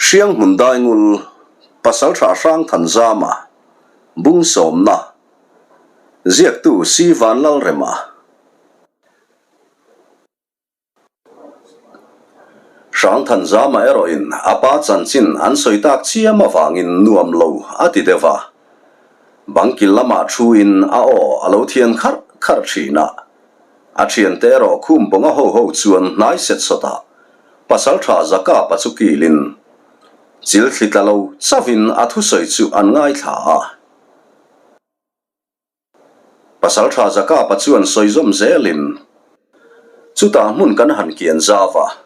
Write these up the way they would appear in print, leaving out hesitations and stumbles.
Hrianghmun Daingul, Pasaltha Hrangthanzama, Bung Sawmna, Ziaktu Si Vanlalrema. Hrangthanzama erawhin a pa chanchin an sawi tak chiam avangin nuam lo a ti deuh a. Bangkil lamah thuin a aw a lo thian kharh kharh thin a. A thiante erawh khum bawnga ho ho chuan hnai set sawtah Pasalṭha Zakapa chu kilin chil thli tla lo chauhin a thusawi chu an ngaithla a. Pasalṭha Zakapa chuan sawi zawm zelin, Chutah hmun kan han kian zau a,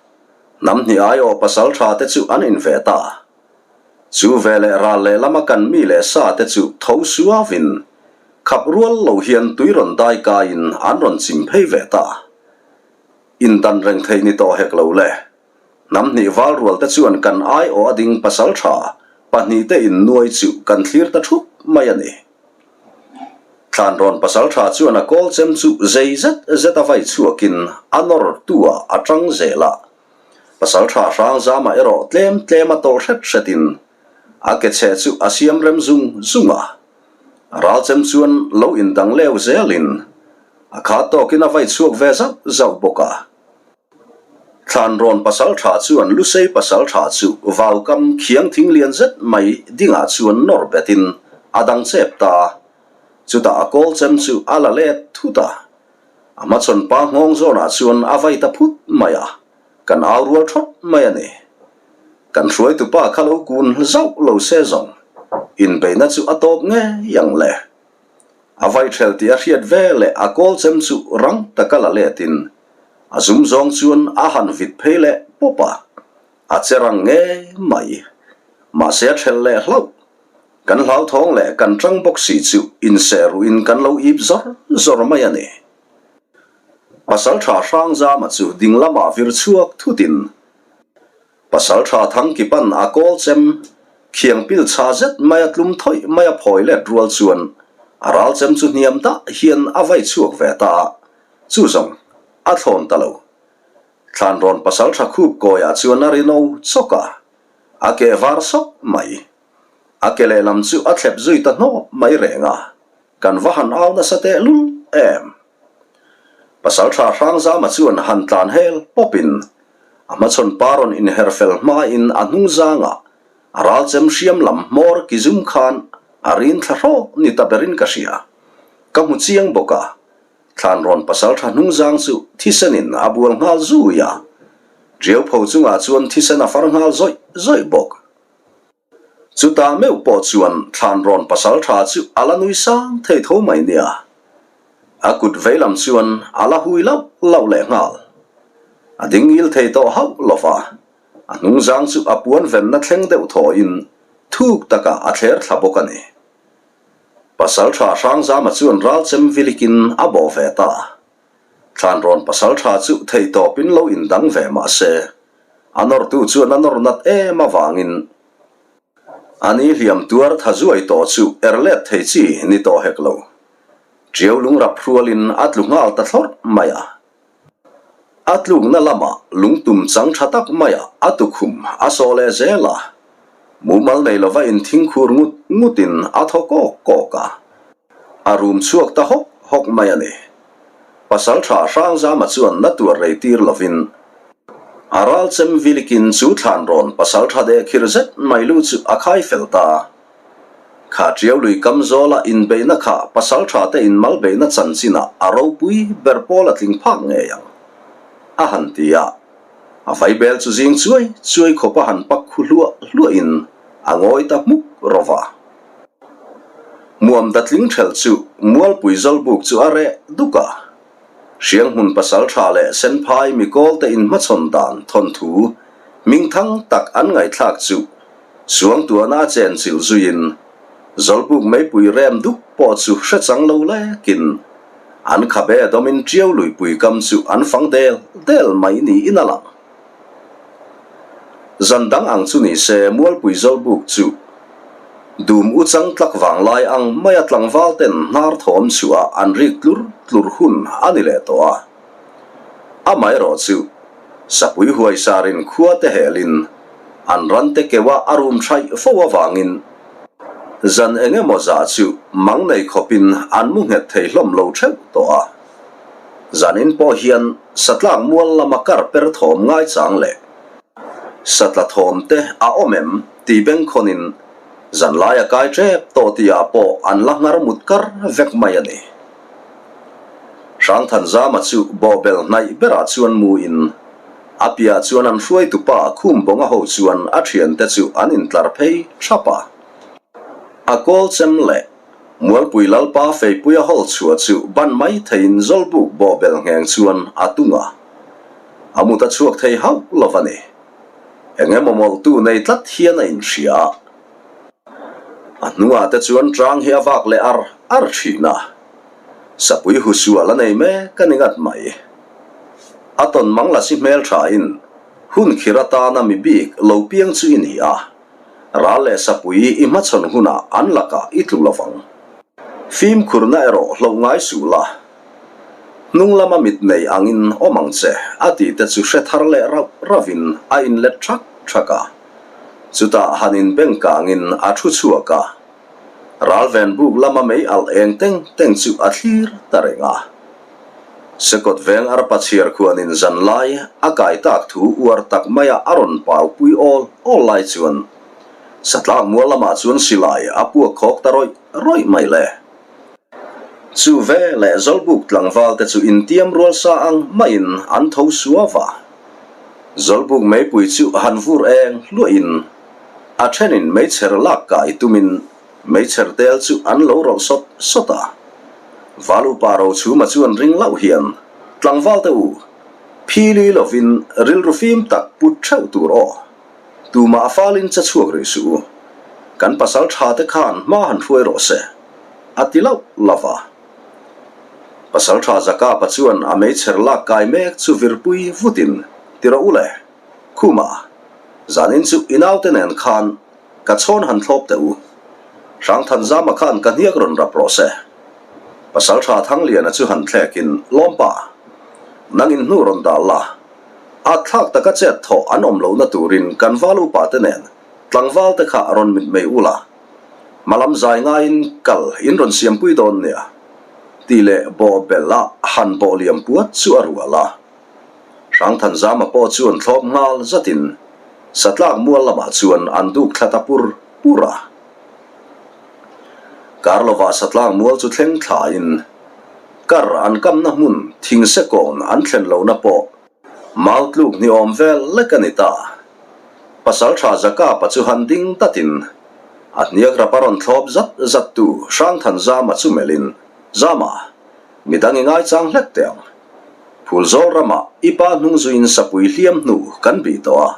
hnam hnih aiawh pasalṭha te chu an inve ta. Chu veleh ral lehlama kan mi leh sa te chu tho suauin khap rual lo hian tui rawn dai kaiin an rawn chim phei ve ta. Indan reng thei ni tawh hek lo le. Hnam hnih val rual te chuan kan aiawh a ding pasal tha pahnih te in nuai chu kan thlir ta thup mai a ni. Thlanrawn pasal tha chuan a kawl chem chu zei zet zet a vai chhuakin a nawr tu ah a tang zel a. Pasal tha hrang zama erawh tlem tlem a tawlh hret hret in a ke chhe chu a siam rem zung zung a. Ral chem chuan lo indang leu zel in A kha tawkin a vai chhuak ve zauh zauh bawk a. Thlanrawn pasal tha chuan Lusei pasal tha chu vaukam khiang thing lian zet mai dingah chuan nawr betin a dang chep ta. Chutah a kawl chem chu a la let thut a. A hmachhawn pa nghawng zawnah chuan a vai ta phut mai a, kan au rual thawt mai a ni. Kan hruaitupa kha lo kun zauh lo se zawng inbeihna chu a tawp ngei ang le. A vaihṭhel tih a hriat ve leh a kawl chem chu rang taka la letin a zum zawng chuan a han vit phei leh pawp a, a che rang ngei mai. Mahse a ṭhel leh hlauh. Kan hlauthawng leh kan ṭang bawk si chu inseh ruhin kan lo ip zawr zawr mai a ni. Pasalṭha Hrangzama chu ding lamah vir chhuak thutin Pasalṭha Thangkipa'n a kawl chem khiang pil chha zet mai a tlum thawih mai a phawi let rual chuan a ral chem chu hniam dah hian a vai chhuak ve ta a, chu zawng a thlawn ta lo. Thlanrawn pasalṭha khup kawiah chuan a ri no chawk a, a keh var sawk mai. A ke lehlam chu a thlep zui ta hnawp mai reng a, kan va han au nasa tehlul em. Pasalṭha Hrangzama chuan han tlan hel pawpin a hmachhawn pa rawn inher fel hmain a hnung zangah a ral chem hriam lam hmawr ki zum khan a rin thla hrawk ni ta berin ka hria. Ka hmu chiang bawk a, Thlanrawn pasalṭha hnung zang chu thisenin a bual nghal zui a, ṭiau pho chungah chuan thisen a far nghal zawih zawih bawk. Chutah meuh pawh chuan Thlanrawn pasalṭha chu a la nui sang thei tho mai nia. A kut veilam chuan a la hui lauh lauh leh nghal. A ding ngil thei tawh hauh lo va, a hnungzang chu a puan venna thleng deuh thawiin thuk takah a thler thla bawk a ni. Pasalṭha Hrangzama chuan ralchem vilikin a bawh ve ta. Thlanrawn pasalṭha chu theihtawpin lo indang ve mah se, a nawrtu chuan a nawr nat em avangin a ni hliam tuar tha zuai tawh chu er let thei chi ni tawh hek lo. Ṭiau lungrap hrualin a tlu nghal ta thlawrh mai a. A tlukna lamah lungtum chang tha tak maiah a tukhum a sawh leh zel a, mumal nei lova inthingkhur ngut ngutin a thaw kawk kawk a. A rum chhuak ta hawk hawk mai a ni. Pasalṭha Hrangzama chuan na tuar rei tir lovin a ral chem vilikin chu thlanrawn pasalṭha deh khir zet mai lu chu a khai fel ta. Kha ṭiau lui kam zawla inbeihna kha pasalṭha te inmal beihna chanchinah a ropui ber pawl a tling phak ngei ang, a han ti a. A vaibel chu zing chuai chuai khawp a han pak khu hluah hluahin a ngawi ta hmuk rawva. Muam datling ṭhelh chu Mualpui Zawlbuk chu a reh duk a. Hrianghmun pasal ṭha leh Senphai mikawlte inhmachhawn dan thawnthu hmingthang tak an ngaihthlak chu Suangtuahna a chenchilh zuiin Zawlbuk meipui rem duk pawh chu hrechang lo lekin an khabe dawmin ṭiau luipui kam chu an fang del del mai niin a lang. Zan dang ang chu ni se Mualpui Zawlbuk chu dum u chang tlak vang lai ang maia tlangval ten hnar thawm chhuah an rik tlur tlur hun a ni leh tawh a. Amaherawh chu Sapui huaisarin khua te helin An rante keuha a rum hraih fo avangin zan eng emaw zah chu mang nei khawpin an mu nghet thei hlawm lo theuh tawh a. Zanin pawh hian satlak mual lama kar per thawm ngaichang leh satla thawm te a awm em tih bengkhawnin zanlai a kai tep tawh tihah pawh an la nghar mut kar vek mai a ni. Hrangthanzama chu bawhbel hnaih berah chuan muin a piah chuan an hruaitupa Khumbawnga ho chuan a thiante chu an intlar phei thap a. A kawl chem leh Mualpui Lalpa Feipuia hawl chhuah chu ban mai theiin Zawlbuk bawhbel ngheng chuan a tung a. A mut a chhuak thei hauh lo a ni. Eng emaw mawlhtu nei tlat hian a inhria a. A hnungah te chuan ṭang hi a vak leh ar ar ṭhin a. Sapui husual a nei mek a ni ngat mai. A tawn mang la si hmelṭhain hun khir atana mi bik lo piang chu i ni a, ral leh sapui i hmachhawn hunah an lakah i tlu lo vang. Fimkhurna erawh hloh ngai suh la, hnung lama mit nei angin awm ang che a tih te chu hre thar leh rauh rauhin a inlet ṭhak ṭhak a. Chutah han inbeng kangin a thu chhuak a. Ralven buk lama mei alh eng teng teng chu a thlir ta reng a. Sekawt veng arpa chhiar khuanin zan lai a kai tak thu uar tak maia a rawn pau pui awl awl lai chuan Satlak mual lamah chuan silai a puak khawk ta rawih rawih mai le. Chu ve leh Zawlbuk tlangval te chu intiam rual sa ang maiin an tho suau a. Zawlbuk meipui chu han vur eng hluahin A thenin meichher lak kai tumin meichher tel chu an lo rawlh sawt sawt a. Valupa Rochhuma chuan ring loh hian, Tlangval te u, phili lovin rilru fim tak put theuh tur aw. Tumah a falin che chhuak rih suh u. Kan pasal tha te khan hma han hruai rawh se, a ti loh lo va. Pasal tha Zakapa chuan a meichher lak kai mek chu virpui vutin, Ti rawh u le. Khuma, zanin chu i naute nen khan ka chhawn han thlawp teh u. Hrangthanzama khan ka hniak rawn rap rawh se. Pasaltha Thangliana chu han thlekin, Lawmpa, nang in hnu rawn dal la. At thlak taka chet thawh an awm lohna turin kan val upa te nen tlangval te kha rawn mit mei ula. Hmalam zai ngaiin kal in rawn siampui dawn nia. Tih leh bawhbelh a han bawh liam puat chu a rual a. Hrangthanzama pawh chuan thlawp nghal zatin Satlak mual lamah chuan an duk thla ta pur pur a. Kar lovah Satlak mual chu thleng thlain kar an kamna hmun thingse kawn an thlen lohna pawh mau tluk ni awm vel lek a ni ta. Pasaltha Zakapa chu han ding datin a hniak rapa rawn thlawp zat zattu Hrangthanzama chu melhin, Zama, midang i ngaichang hlek teh ang. Phulzawl ramah i pa hnung zuiin sapui hliam hnu kan bih tawh a.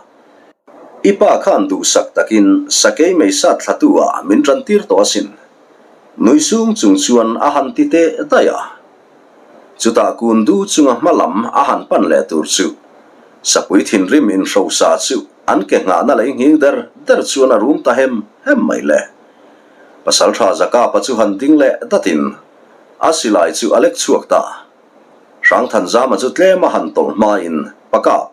I pa khan duhsak takin sakei mei sat thlatu ah min tan tir tawh asin. Nui sung chung chuan a han ti teh daih a. Chutah kun du chunga hma lam a han pan leh tur chu sapui thinrim inhrosa chu an ke nghahna lei nghing der der chuan a rum ta hem hem mai le. Pasaltha Zakapa chu han ding leh datin a silai chu a lek chhuak ta. Hrangthanzama chu tlem a han tawlh hmain, Pakap,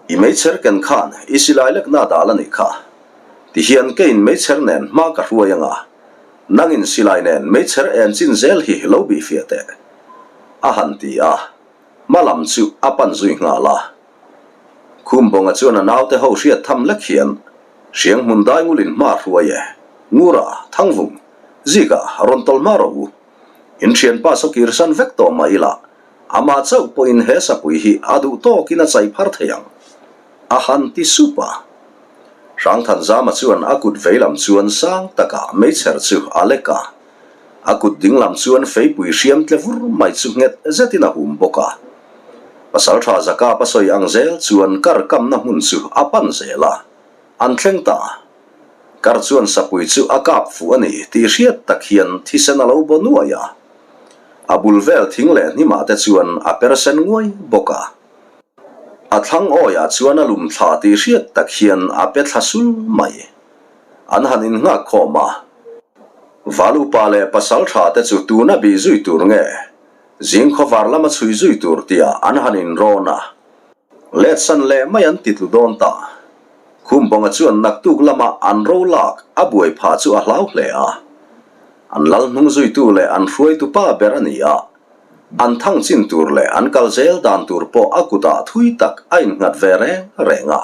i meichher ken khan i silai lekna dal a nih kha. Tihian keiin meichher nen hma ka hruai anga, nangin silai nen meichher en chin zel hi lo bihfiah teh, a han ti a, hma lam chu a pan zui nghal a. Khumbawnga chuan a naute ho hriat tham lek hian, Hriang hmun dai ngulin hma hruai e, Ngura, Thangvung, Zika, rawn tawlh hma rawh u. In thianpa saw kirsan vek tawh mah ila, amah chauh pawhin he sapui hi a duh tawkin a chai phar thei ang, a han ti sup a. Hrangthanzama chuan a kut veilam chuan sang takah meichher chu a lek a, a kut dinglam chuan feipui hriam tle vur mai chu nghet zetin a hum bawk a. Pasaltha Zakapa sawi ang zel chuan kar kamna hmun chu a pan zel a, an thleng ta. Kar chuan sapui chu a kap fuh a ni tih hriat tak hian thisen a lo baw nuai a. A bul vel thing leh hnimah te chuan a per sen nguai bawk a. A thlang awiah chuan a lum thla tih hriat tak hian a pe thla sul mai. An han innghak khawm a. Val upa leh pasal tha te chu tuna bih zui tur nge zing khawvar lama chhui zui tur tia an han inrawn a. Letsan leh mai an ti tlu dawn ta. Khumbawnga chuan naktuk lama an ro lak a buai phah chu a hlau hle a. An lal hnung zuitu leh an hruaitu pa ber a ni a. An thang chin tur leh an kal zel dan tur pawh a kutah thui tak a innghat ve reng reng a.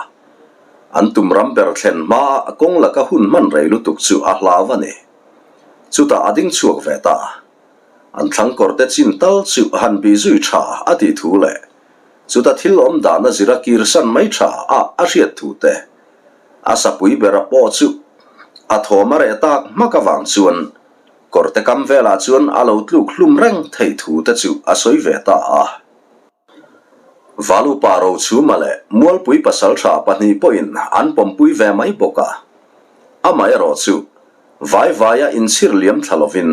An tum ram ber thlen hmaa kawng laka hun hman rei lutuk chu a hlau a ni. Chutah a ding chhuak ve ta. An thlang kawrte chin tal chu han bih zui tha a tih thu leh chuta thil awm dan a zira kir san mai tha a a hriat thu te a sapui bera pawh chu a thawm a reh tak hmak avang chuan kawrte kam velah chuan a lo tluk hlum reng theih thu te chu a sawi ve ta a. Valupa Rochhuma leh Mualpui pasaltha pahnih pawhin an pawmpui ve mai bawk a. Amaherawh chu, vai vaia inchhir liam thla lovin,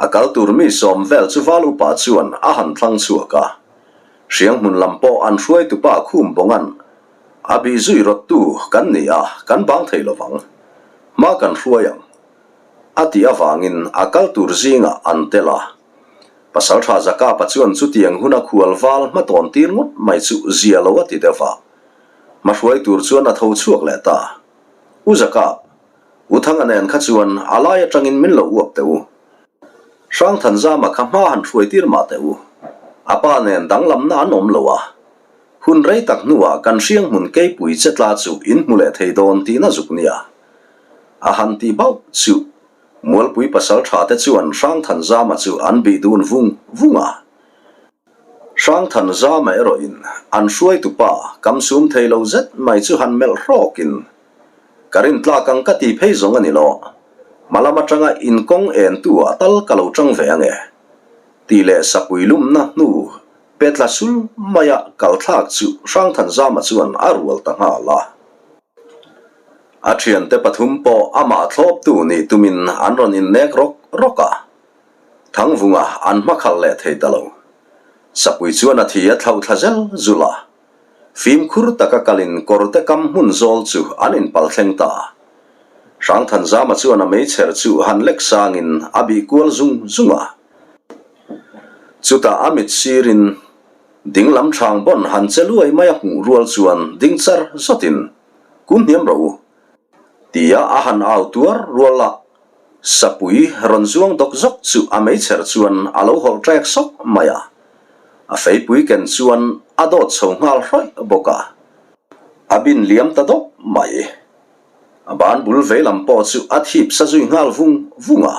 a kal tur mi sawm vel chu Valupa chuan a han thlang chhuak a. Hrianghmun lam pawh an hruaitupa Khum Bawnga'n a bih zui rawttu kan ni a, kan bang thei lovang. Hma kan hruai ang. A tih avangin a kal tur zingah an tel a. Pasalṭha Zakapa chuan chutiang huna khual val hmatawn tir ngawt mai chu zia lo a ti deuh va. Hmahruai tur chuan a tho chhuak leh ta. U Zakap, U Thanga nen kha chuan a lai atangin min lo uap teh u. Hrangthanzama kha hma han hruai tir mah teh u. A pa nen danglamna an awm lo a. Hun rei tak hnuah kan hrianghmun keipui che tla chu in hmu leh thei dawn tihna zuk nia. A han tih bauh chu. Mualpui pasal tha te chuan Hrangthanzama chu an bih dun vung vung a. Hrangthanzama erawhin an hruaitu pa kam sum thei lo zet mai chu han melh hrawkin, Ka rin tlak ang ka ti phei zawng a ni lo. Hma lam atanga inkawng entu ah tal ka lo tang ve ange. Tih leh sapui lumna hnu pe tla sul maia kal thlak chu Hrangthanzama chuan a rual ta nghal a. A thiante pathum pawh amah thlawptu nih tumin an rawn innek rawk rawk a, Thangvunga an hmakhalh leh thei ta lo. Sapui chuan a thi a thlauh thla zel zul a, fimkhur taka kalin kawrte kam hmun zawl chu an inpal thleng ta. Hrangthanzama chuan a meichher chu han lek sangin a bih kual zung zung a. Chutah a mit sirin dinglam thang bawn han che luai mai a hmuh rual chuan ding char zawtin, Kun hniam rawh u, tia a han au tuar rual a, sapui rawn zuang dawk zawk chu a meichher chuan a lo hawlh ṭek sawk mai a, a feipui ken chuan a dawt chho nghal hrawih bawk a, a bin liam ta dawp mai. A ban bul vei lam pawh chu a thip sa zui nghal vung vung a,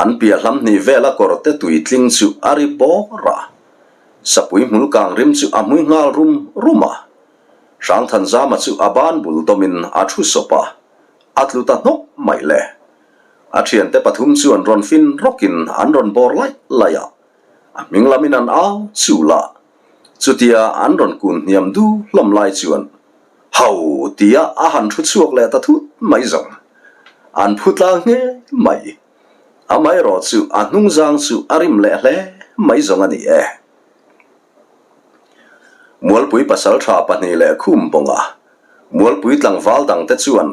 an piah hlam hnih vela kawrte tui tling chu a ri bawr a, sapui hmul kang rim chu a hmui nghal rum rum a. Hrangthanzama chu a ban bul dawmin a thu sawp a, a tlu ta hnawk mai le. A thiante pathum chuan rawn fin rawkin an rawn bawr laih laih a, a hming lamin an au chul a. Chutia an rawn kun hniam du hlawm lai chuan Hau tia a han thu chhuak leh ta thut mai zawng. An phu tlang nghe mai. Amaherawh chu a hnungzang chu a rim leh hle mai zawng a ni e. Mualpui pasaltha pahnih leh khum bawnga Mualpui tlangval dangte chuan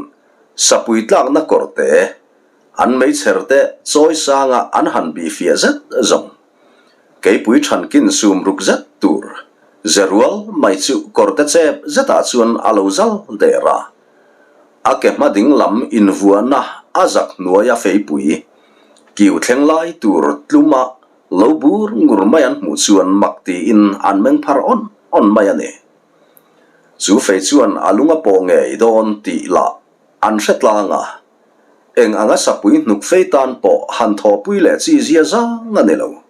sapui tlakna kawrte an meichher te chawi sanga an han bih fiah zet zawng. Keipui thankin sum ruk zet tur ze rual mai chu kawrte chep zetah chuan a lo zal der a. A ke hma ding lam invuahna a zak hnuaia feipui kiu thleng lai tur tluma Lo bur ngur mai an hmuh chuan mak tiin an meng phar awn awn mai a ni. Chu fei chuan a lung a pawh ngei dawn tih lah an hre tlang a, eng anga sapui hnuk fei tan pawh han thawhpui leh chi zia zang a ni lo.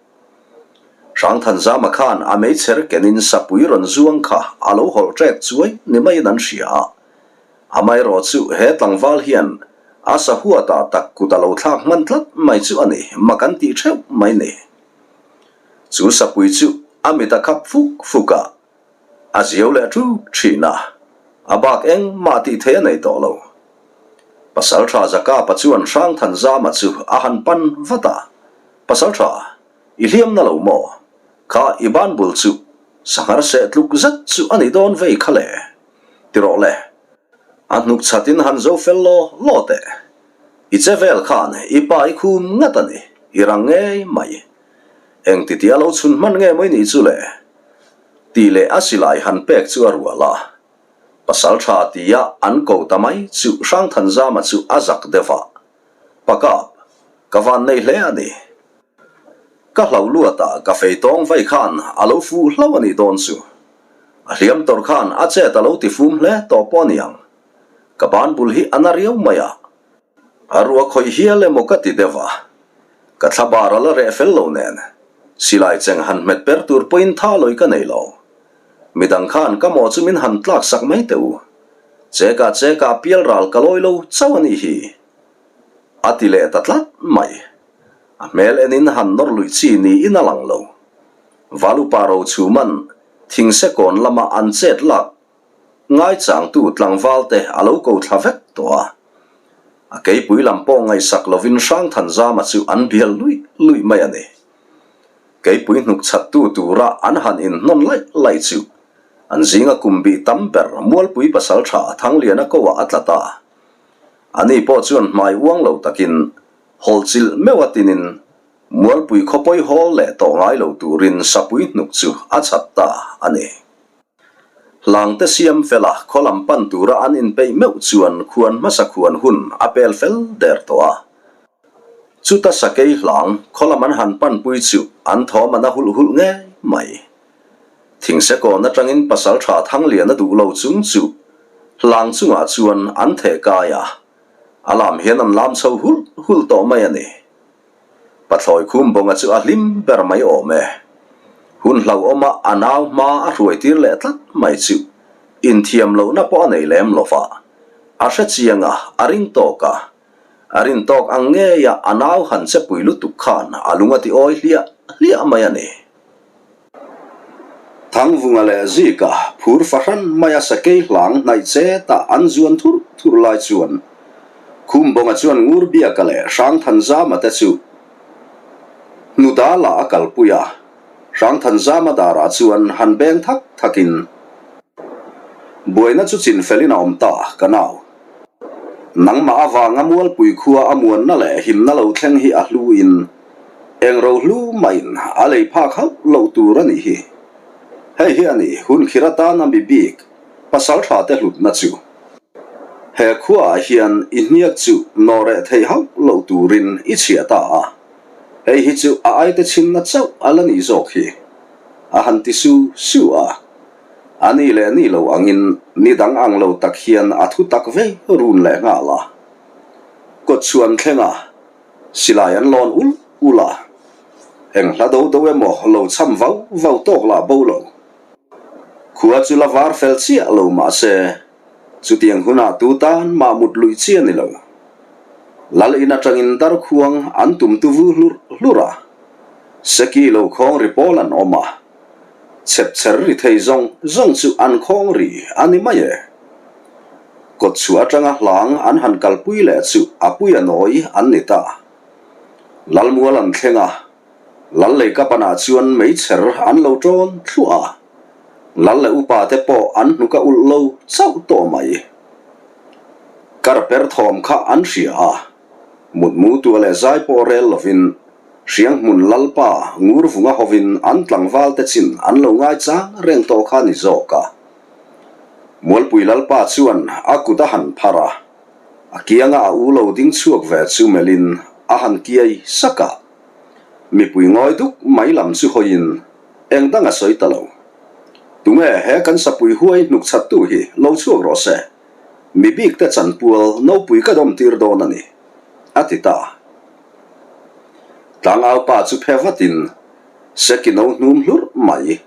Hrangthanzama khan a meichher kenin sapui rawn zuang kha a lo hawlh ṭek chuai ni maiin an hria a, Amaherawh chu he tlangval hian a sahuatah tak kut a lo thlak hman tlat mai chu a ni, mak an tih theuh mai ni. Chu sapui chu a mit a khap fuk fuk a, a ziau leh ṭuk ṭhin a, a bak engmah tih theih a nei tawh lo. Pasalṭha Zakapa chuan Hrangthanzama chu a han pan vat a, Pasalṭha, i hliamna lo maw? Kha i banbul chu sanghar seh tluk zet chu a ni dawn vei kha le. Ti rawh le. A hnuk chhatin han zo fel law law teh. I che vel khan i pa i khum ngat a ni, i rang ngei mai. Eng ti tia lo chhun hman nge maw i nih chu le? Tih leh a silai han pek chu a rual a. Pasalṭha tia an ko ta mai chu Hrangthanzama chu a zak deuh a, Pakap, ka van nei hle a ni. Ka hlau luat a, ka fei tawng vai khan a lo fuh hlo a nih dawn chu. A hliam tawrh khan a chet a lo ti fum hle tawh pawh a ni ang. Ka ban bul hi a na riau mai a. A ruah khawih hial emaw ka ti deuh a. Ka thla bar a la reh fel lo nen. Silai cheng han hmet per tur pawhin tha lawi ka nei lo. Midang khan ka maw chu min han tlak sak mai teh u. Chekah chekah pial ral ka lawi lo chauh a nih hi. A ti leh ta tlat mai. A hmel enin han nawr luih chi niin a lang lo. Valupa Rochhuman thingse kawn lama an chet lak ngaichangtu tlangvalte a lo ko thla vek tawh a. A keipui lam pawh ngaihsak lovin Hrangthanzama chu an bial luih luih mai a ni. Keipui hnuk chhattu tura an han inhnawn laih laih chu an zinga kum bih tam ber Mualpui pasaltha Thangliana koah a tla ta. Ani pawh chuan hmai uang lo takin hawlh chilh meuh a tinin Mualpui khawpawi hawl leh tawh ngai lo turin sapui hnuk chu a chhat ta a ni. Hlangte siam fela khaw lam pan tura an inpeih meuh chuan khuan hmasa khuan hun a pel fel der tawh a. Chuta sakei hlang khaw lam an han panpui chu an thawm a na hulh hulh ngei mai. Thingse kawn atangin pasaltha Thangliana duh lo chung chu hlang chungah chuan an theh kai a, a lam hian an lam chho hulh hulh tawh mai a ni. Pathlawi Khumbawnga chu a hlim ber mai awm e. Hun hlauhawma a nau hma a hruai tir leh tlat mai chu inthiam lohna pawh a nei lem lo va, a hre chiang a, a ring tawk a. A rin tawk ang ngeia a nau han che pui lutuk khan a lung a ti awi hliah hliah mai a ni. Thangvunga leh Zika phur fahran maia sakei hlang hnaih chetah an zuan thurh thurh lai chuan Khumbawnga chuan Ngurbiaka leh Hrangthanzama te chu Hnudala a kalpui a, Hrangthanzama darah chuan han beng thak thakin buaina chu chinfelin a awm ta ka nau. Nangmah avanga Mualpui khua a muanna leh himna lo thleng hi a hluin eng ro hlu maiin a lei phak hauh loh tur a nih hi. Hei hi a ni hun khir atana mi bik pasal tha te hlutna chu. He khuaah hian i hniak chu nawhreh theih hauh loh turin i chhiah ta a, hei hi chu a aite chhinna chauh a la nih zawk hi, a han ti su su a. A ni leh ni lo angin ni dang ang lo tak hian a thu tak vei run leh nghal a. Kawt chhuan thleng a, silai an lawn ul ul a. Eng hla do do emaw lo cham vau vau tawk lah bo lo. Khua chu la var fel chiah lo mah se, chutiang hunah tu tan mah mut luih chi a ni lo. Lal in atangin darkhuang an tum tu vu hlurh hlurh a, seki lo khawng ri pawl an awm a. Chhepchher ri thei zawng zawng chu an khawng ri a ni mai e. Kawtchhuah atanga hlang an han kalpui leh chu a pui a nawi an ni ta. Lalmual an thleng a, Lal lei ka panah chuan meichher an lo tawn thluah a, Lal leh upa te pawh an hnuk a ulh lo chauh tawh mai. Kar per thawm kha an hria a, mutmu tua leh zai pawh rel lovin Hrianghmun Lalpa Ngurvunga hovin an tlangvalte chin an lo ngaichang reng tawh kha ni zawk a. Mualpui Lalpa chuan a kut a han phar a, a kianga a u lo ding chhuak ve chu melhin a han kiai sak a. Mipui ngawi duk mai lam chu hawiin eng dang a sawi ta lo. Tunge he kan sapui huai hnuk chhattu hi lo chhuak rawh se, mi bikte chanpual nopui ka dawmtir dawn a ni, a ti ta. Tlangaupa chu phe vatin Seki no hnum hlurh mai.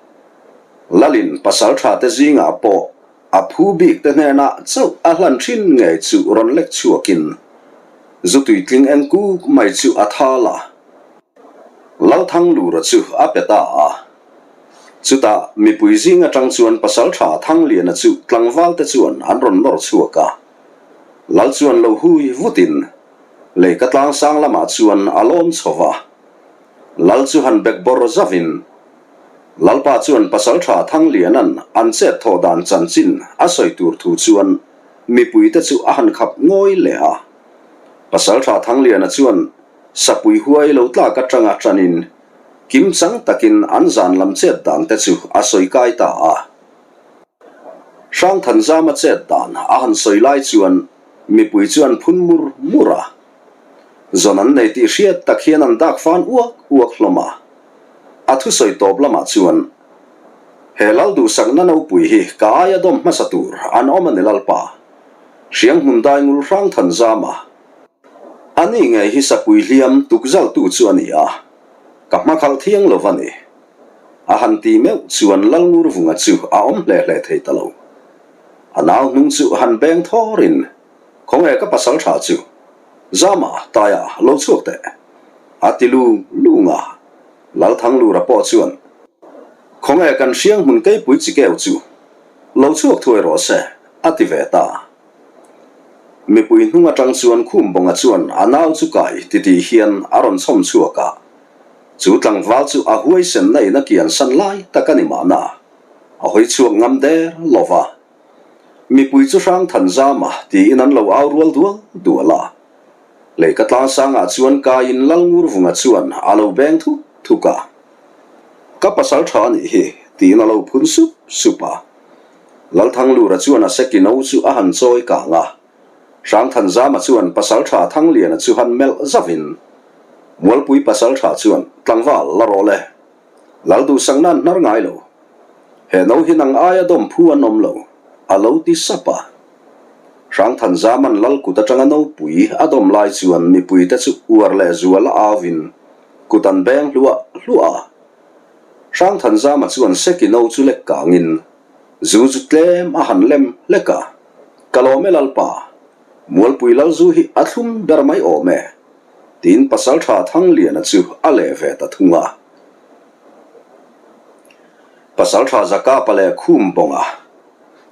Lalin pasaltha te zingah pawh a phu bik te hnenah chauh a hlan thin ngei chu rawn lek chhuakin zu tuitling eng kuk mai chu a thal a, Lalthanglura chu a pe ta a. Chutah mipui zing atang chuan pasaltha Thangliana chu tlangval te chuan an rawn nawr chhuak a. Lal chuan lo hui vutin Leika tlangsang lamah chuan a lawm chho va, Lal chu han bek bawr zavin Lalpa chuan Pasaltha Thangliana'n an chet thawh dan chanchin a sawi tur thu chuan mipuite chu a han khap ngawi leh a. Pasaltha Thangliana chuan sapui huai lo tlak atanga tanin kimchang takin an zan lam chet dan te chu a sawi kai ta a. Hrangthanzama chet dan a han sawi lai chuan mipui chu an phun mur mur a. Zawn an nei tih hriat tak hian an dak fan uak uak hlawm a. A thusawi tawp lamah chuan, He lal duhsakna nopui hi ka aia dawm hmasa tur an awm a ni Lalpa. Hrianghmun daingul Hrangthanzama. A ni ngei hi sapui hliam tukzaltu chu a ni a, ka hmakhalh thiang lo va ni. A han ti meuh chuan Lalngurvunga chu a awm hle hle thei ta lo. A nau hnung chu han beng thawrin, Khawnge ka pasal tha chu? Zama, Taia, lo chhuak teh. A ti lung lung a. Lalthanglura pawh chuan, Khawnge kan hriang hmun keipui chikeu chu? Lo chhuak thuai rawh se, a ti ve ta. Mipui hnung atang chuan Khumbawnga chuan a nau chu kai titih hian a rawn chhawm chhuak a. Chu tlangval chu a huaisenna in a kian san lai tak a ni mahna, a hawi chhuak ngam der lo va. Mipui chu hrang than zam a tiin an lo au rual dual dual a. Leika tlangsangah chuan kaiin Lalngurvunga chuan a lo beng thuk thuk a. Ka pasal tha a nih hi, tiin a lo phun sup sup a. Lalthanglura chuan a sekino chu a han chawi kang a. Hrangthanzama chuan Pasaltha Thangliana chu han melh zavin, Mualpui Pasaltha chuan tlangval la rawh le. Lal duhsak nan hnar ngai lo. He no hi nang aia dawm phu an awm lo, a lo ti sap a. Hrangthanzaman Lal kut atanga nopui a dawm lai chuan mipuite chu uar leh zual a auvin kut an beng hluah hluah a. Hrangthanzama chuan seki no chu lek kangin zu chu tlem a han lem hlek a. Ka lawm e Lalpa, Mualpui Lalzu hi a thlum ber mai awm e, tiin Pasaltha Thangliana chu a leh ve ta thung a. Pasaltha Zakapa leh Khumbawnga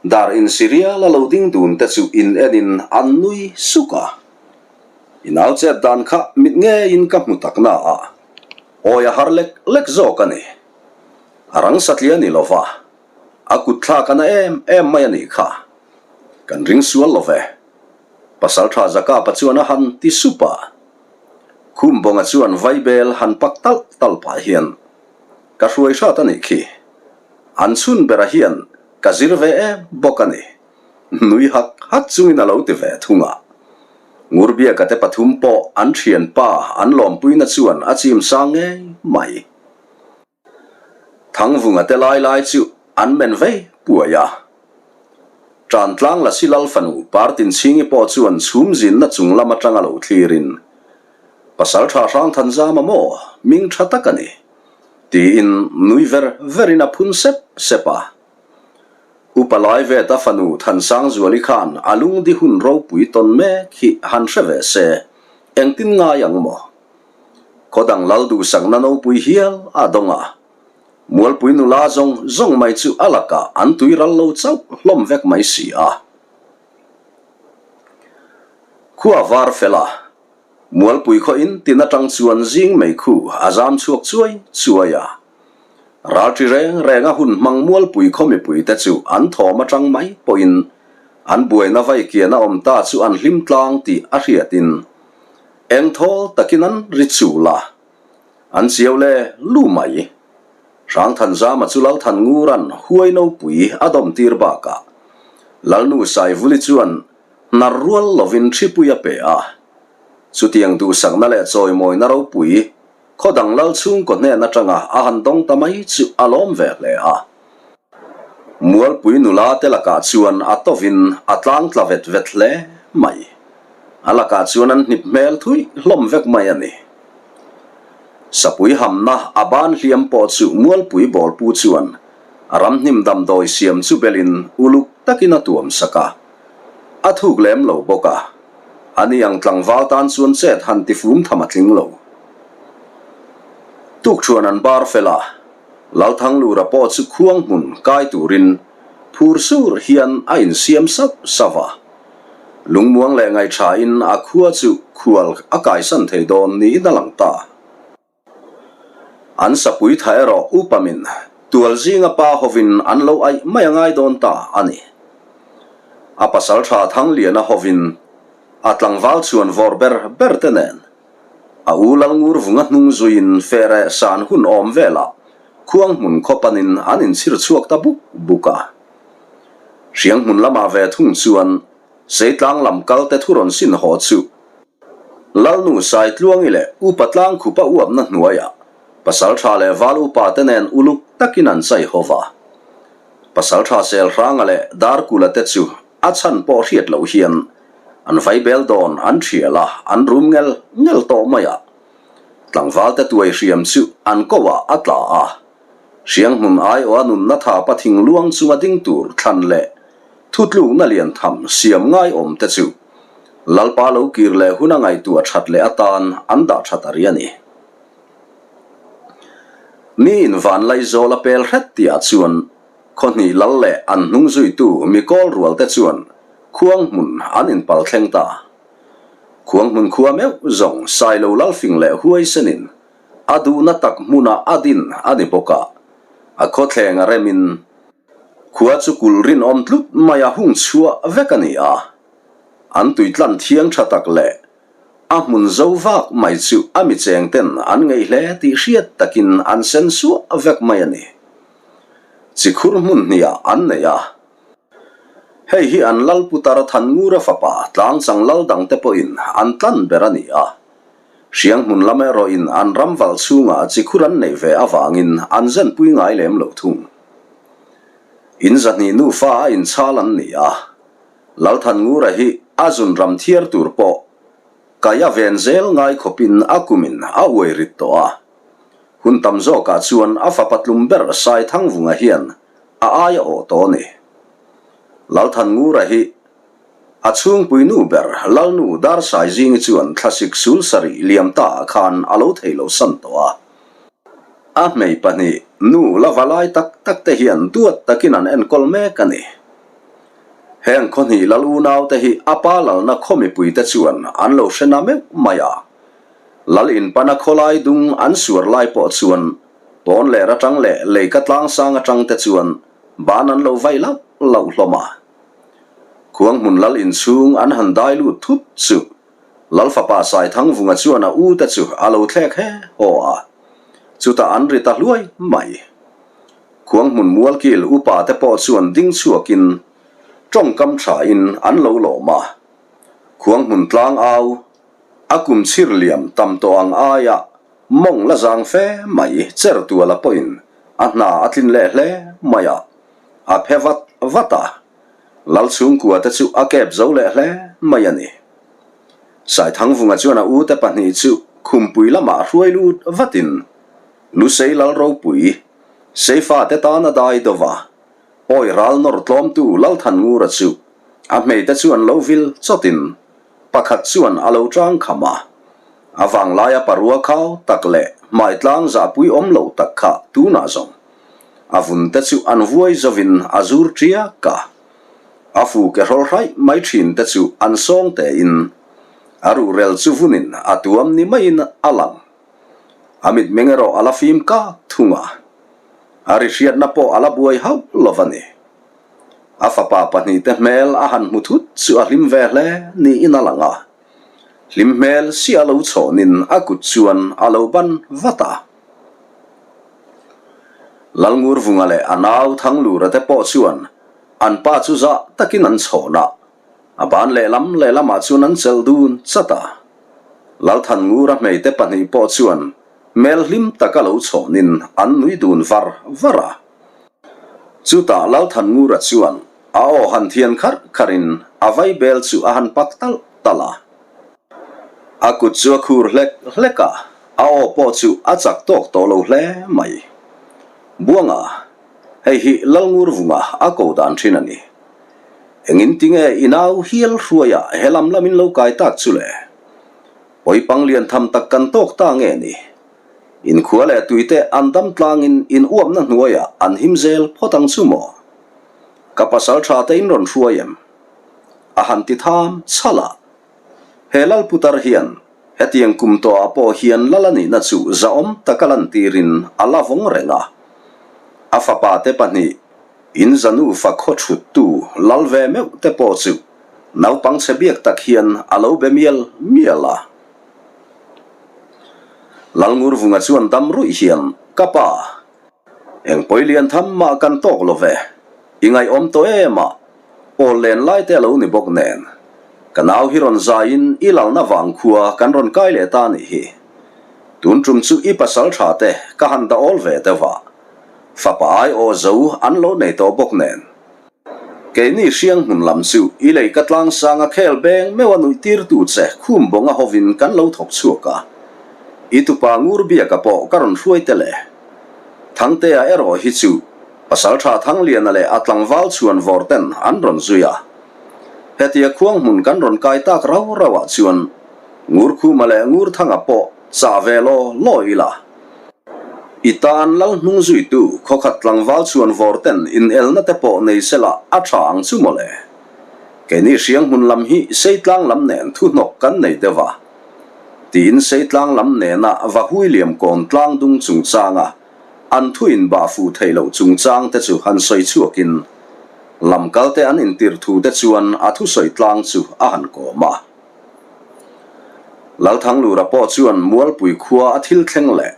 dar insirial a lo ding dun te chu in enin an nui suk a. I nau chet dan kha mit ngeiin ka hmu tak na a, awi a har lek lek zawk a ni. A rang satliah a ni lo va. A kut thlak a na em em mai a nih kha. Kan ring sual lo ve. Pasaltha Zakapa chuan a han ti sup a. Khumbawnga chuan vaibel han pak talh talh pah hian, Ka hruai hrat a nih khi. An chhun bera hian ka zir ve em bawk a ni. Nui hak hak chungin a lo ti ve thung a. Ngurbiaka te pathum pawh an thianpa an lawmpuina chuan a chim sang ngei mai. Thangvunga te lai lai chu an men vei puai a. Tantlang Lasi Lal fanu Partinchhingi pawh chuan chhum zinna chung lam atanga lo thlirin, Pasaltha Hrangthanzama maw hming tha tak a ni? tiin nui ver verin a phun sep sep a. Upa Laiveta fanu Thansangzuali khan a lungdi hun ropui tawn mek hi han hre ve se, engtin ngai ang maw? Khawdang lal duhsakna nopui hial a dawng a, Mualpui nula zawng zawng mai chu a lakah an tui ral lo chauh hlawm vek mai si a. Khua var fel a, Mualpui khaw in tin atang chuan zing mei khu a zam chhuak chuai chuai a. Ralṭi reng reng a hun hmang Mualpui khaw mipuite chu an thawm atang mai pawhin an buaina vaikian a awm ta chu an hlim tlang tih a hriatin Eng thawl takin an ri chul a, an chiau le lu mai. Hrangthanzama chu Lalthanngura'n huai nopui a dawm tir bakah Lalnu Saivuli chuan hnar rual lovin hripui a pe a. Chutiang duhsakna leh chawimawina ropui khaw dang lal chhungkaw hnen atanga a han dawng ta mai chu a lawm ve hle a. Mualpui nula te lakah chuan a tovin a tlang tla vet vet hle mai. A lakah chuan an hnip hmel thui hlawm vek mai a ni. Sapui hamna a ban hliam pawh chu Mualpui bawlpu chuan a ramhnim damdawi siam chu belin uluk takin a tuam sak a. A thuk lem lo bawk a, ani ang tlangval tan chuan chet han tifum tham a tling lo. Tukṭhuan an bar fel a. Lalthanglura pawh chu khuang hmun kai turin phur sur hian a insiam sauh sauh a. Lungmuang leh ngaihṭhain a khua chu khual a kaisan thei dawn niin a lang ta. An sapui tha erawh upamin tual zinga pa hovin an lo aih mai a ngai dawn ta a ni. A pasalṭha Thangliana hovin a tlangval chhuan vawr ber ber te nen A u Lalngurvunga hnung zuiin fere san hun awm velah khuang hmun khaw panin an inchhir chhuak ta buk buk a. Hriang hmun lamah ve thung chuan Seitlang lam kalte thu rawn sin haw chu Lalnu Saitluangi leh Upa Tlangkhupa uapna hnuaiah Pasaltha leh Val Upa te nen uluk takin an chai ho va. Pasaltha Selhranga leh Darkula te chu a chhan pawh hriat loh hian an vaibel dawn an thial a, an rum ngel ngel tawh mai a. Tlangval te tuai hriam chu an ko ah a tla a. Hrianghmun aiawha nunna thapa thingluang chunga ding tur thlan leh thutlukna lian tham siam ngaiawm te chu Lalpa lo kir leh huna ngaihtuah that leh atan an dah that a ri a ni. Ni in van Laizawl a pel hret tihah chuan khawhnih lal leh an hnung zuitu mikawl rual te chuan khuang hmun an inpal thleng ta. Khuang hmun khua meuh zawng Sailo Lalfing leh Huaisenin a duhna tak hmunah a din a ni bawk a, a khawthleng a remin khua chu kulh rinawm tlut mai a hung chhuah vek a ni a. An tuitlan thiang tha tak leh a hmun zo vak mai chu a mi cheng ten an ngeih hle tih hriat takin an sen suah vek mai a ni. Chikhur hmun hniah an nei a. Hei hi an lal putar Thanngura fapa tlangchang lal dangte pawhin an tlan ber a ni a. Hriang hmun lam erawhin an ram val chhungah chikhur an neih ve avangin an zenpui ngai lem lo thung. In zahnih nufa a inchhal an ni a, Lalthanngura hi a zun ram thiar tur pawh kaia ven zel ngai khawpin a kumin a uai rit tawh a. Hun tam zawkah chuan a fapa tlum ber Saithangvunga hian a aia awh tawh a ni. Lalthanngura hi A chhungpui nu ber Lalnu Darsai Zingi chuan thlasik sul sarih liam ta ah khan a lo thei lo san tawh a. A hmei pahnih nu la va lai tak tak te hian duat takin an enkawl mek a ni. Heng khawhnih lal unau te hi a pa lalna khaw mipui te chuan an lo hre na meuh mai a. Lal inpana khawlai dung an suar lai pawh chuan pawn ler atang leh leika tlangsang atang te chuan ban an lo vai lauh lauh hlawm a. Khuang hmun lal inchhung an han dai lut thut chu Lal fapa Saithangvunga chuan a u te chu a lo thlek he haw a, chutah an ri ta hluai mai. Khuang hmun mualkil upa te pawh chuan ding chhuakin tawngkam thain an lo lawm a, khuang hmun tlang au a kum chhir liam tam tawh ang aia mawng la zang fe mai cher tuala pawhin a hna a tlin leh hle mai a. A phe vat vat a, Lal chhungkua te chu a kep zo leh hle mai a ni. Saithangvunga chuan a ute pahnih chu khumpui lamah hruai lut vatin Lusei Lal ropui, Seifa te tan a dai do va, Pawi ral nawr tlawmtu Lalthanngura chu a hmeite chuan lo vil chawtin Pakhat chuan a lo tang kham a, a vanglaia parua khau tak leh hmaitlang zahpui awm lo tak kha tunah zawng a vun te chu an vuai zovin a zur tiak a. A fu ke hrawl hraih mai thin te chu an sawng tein a ruhrel chu vunin a tuam ni maiin a lang. A mitmeng erawh a la fim kak thung a, a ri hriatna pawh a la buai hauh lo va ni. A fapa pahnihte hmel a han hmu thut chu a hlim ve hle niin a lang a. Hlim hmel si a lo chhawnin a kut chuan a lo ban vat a. Lalngurvunga leh a nau Thanglura te pawh chuan an pa chu zah takin an chhawn a, a ban lehlam lehlamah chuan an chelh dun chat a. Lalthanngura hmeite pahnih pawh chuan hmel hlim taka lo chhawnin an nui dun var var a. Chutah Lalthanngura chuan a aw han thian kharh kharhin a vaibel chu a han pak talh talh a. A kut chu a khur hlek hlek a, a aw pawh chu a chak tawk tawh lo hle mai. Buanga, hei hi Lalngurvunga a ko dan thin a ni. Engin tinge i nau hial hruaia he lam lamin lo kai tak chu le? Pawipang lian tham tak kan tawk ta nge ni? Inkhua leh tuite an dam tlangin in uapna hnuaiah an him zel phawt ang chu maw? Ka pasal tha te in rawn hruai em? A han ti tham chhal a. He lal putar hian hetiang kum tawhah pawh hian lal a nihna chu zahawm taka lantirin a la vawng reng a. A fapa te pahnih, in zanu fa khaw thuttu lal ve meuh te pawh chu naupang chhe biak tak hian a lo be mial mial a. Lalngurvunga chuan dam ruih hian, Ka pa, eng pawi lian tham mah kan tawk lo ve, i ngaihawm tawh em a? Awl len lai te a lo ni bawk nen, ka nau hi rawn zaiin i lalna vang khua kan rawn kai leh ta nih hi. Tun tum chu i pasal tha te ka han dah awl ve deuh a, fapa ai aw zo an lo nei tawh bawk nen. Keini hriang hmun lam chu i lei ka tlang sanga khel beng meuh a nuih tirtu che khum bawnga hovin kan lo thawk chhuak a, i tupa ngur biaka pawh ka rawn hruai tel e. Thangtea erawh hi chu Pasalṭha Thangliana leh a tlangval chhuan vawr ten an rawn zui a. Hetia khuang hmun kan rawn kai tak rau rau ah chuan Ngurkhuma leh Ngurthanga pawh chah ve law law ila. I tan lal hnung zuitu khawkhat tlangval chhuan vawr ten inelna te pawh nei sela a ṭha ang chu mawle. Keini hriang hmun lam hi Seitlang lam nen thu hnawk kan nei deuh a. Tiin Seitlang lam nena Vahui liam kawn tlang dung chungchanga An thu inbah fuh theih loh chungchang te chu han sawi chhuakin lamkal te an intir thu te chuan a thusawi tlang chu a han kawm a. Lalthanglura pawh chuan Mualpui khua a thil thleng leh